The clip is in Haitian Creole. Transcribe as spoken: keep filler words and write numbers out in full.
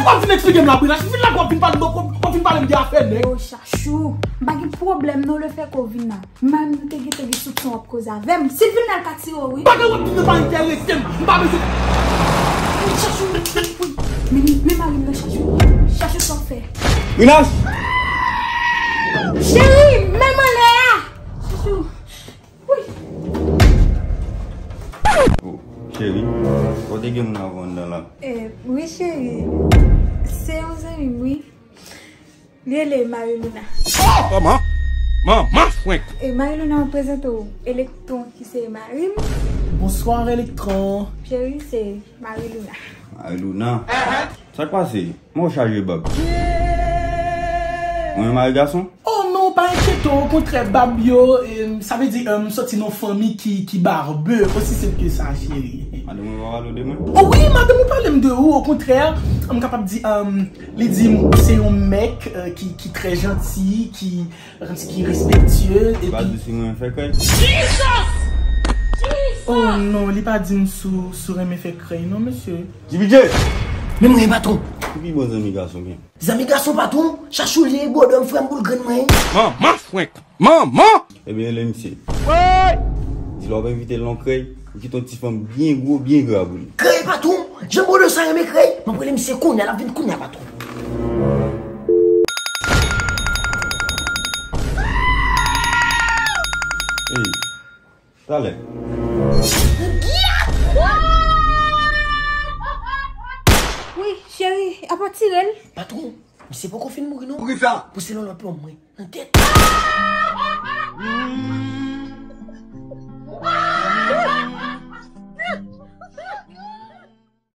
W ap vin eksplike m la, Brinache. Vin la, w ap vin pale, w ap vin pale m de afè nèg. Yo, Chachou, m pa gen pwoblèm non lefètke w vin la. Menm nou te gentan gen soupson w ap koze avè m. Si l vin la, l ka tire w, wi. Bagay w ap di m nan pa enterese m. M pa bezwen. Chachou, wi. Men, men mari m nan, Chachou. Chachou, sa w fè? Brinache! Cheri, men m anlè a! Chachou. Wi. Oh, cheri, ou te gen moun avè w anndan la? Eh, wi, cheri. Se yon zanmi m, wi. Li rele Mariluna. Oh, manman! Manman frenk! E Mariluna, mwen prezante w Elektron ki se mari m. Bonswa, Elektron. Cheri, se Mariluna. Mariluna? Sa k pase? Mwen chaje bab. Mwen mari gason? Oh non, pa enkyete w, okontrè, bab yo, em, sa vle di, em, m soti nan yon fanmi ki, ki barbe, osi senp ke sa, cheri. Madanm mwen pa pale w de mwen? Oh wi, madanm ou pale m de ou, okontrè, m kapab di, em, li di m ou se yon mèk, eh, ki, ki trè janti, ki, ki respektye, epi. Li pa di si mwen fè krèy? Jesus! Jesus! Oh non, li pa di m si w, si w renmen fè krèy non, mesye. J P J! Men mwen, patwon. Ki pi bon zanmi gason gen? Zanmi gason, patwon, Chachou li ye, bòdè m, frè m, boul grenn mwen. Manman frenk! Manman! Ebyen, rele misye. Di l w ap envite l nan krèy, ou kite yon ti fanm byen gwo, byen gra pou li. Krèy, patwon? Jan bòdè sa renmen krèy? M ap rele misye kounye a, l ap vin kounye a, patwon. Ey, talè. Wi, cheri, apa tire l? Patwon, misye poko fin mouri non. Poukisa? Pouse l yon lòt lòm mwen nan tèt.